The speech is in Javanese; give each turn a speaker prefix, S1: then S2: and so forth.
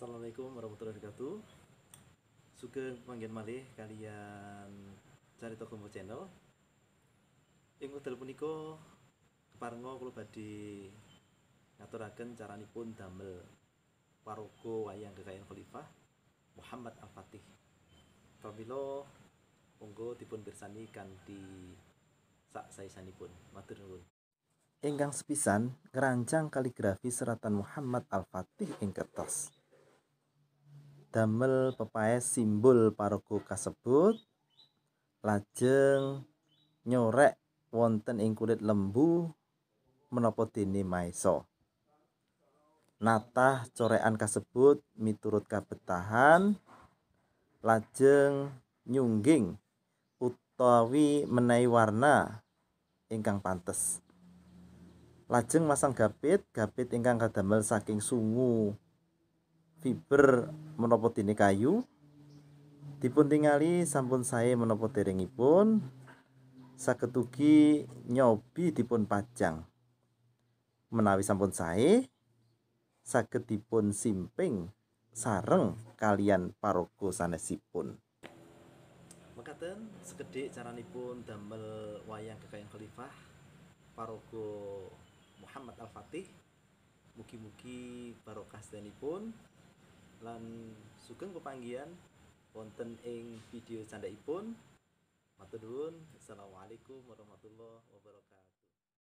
S1: Assalamualaikum warahmatullahi wabarakatuh. Sugeng panggihan malih kaliyan Carita Gumbo Channel. Ing wekdal punika keparenga kula badhe ngaturaken caranipun damel paraga wayang Kekayon Khalifah Muhammad Al-Fatih. Pramila monggo dipun pirsani kanthi sak saisanipun. Matur nuwun. Ingkang sepisan ngrancang kaligrafi seratan Muhammad Al-Fatih ing kertas. Damel pepaes simbol paraga kasebut, lajeng nyorek wonten ing kulit lembu menapa dene maesa. Natah corekan kasebut miturut kabetahan, lajeng nyungging utawi menehi warna ingkang pantes. Lajeng masang gapit, gapit ingkang kadamel saking sungu fiber menapa dene kayu. Dipun tingali sampun sae menapa derengipun, saged ugi nyobi dipun pajang. Menawi sampun sae, saged dipun simping sareng kaliyan paraga sanesipun. Mekaten sekedhik caranipun damel wayang Kekayon Khalifah paraga Muhammad Al-Fatih. Mugi-mugi barokah sedanipun lan sugeng pepanggihan wonten ing video candhakipun. Matur nuwun. Assalamualaikum warahmatullahi wabarakatuh.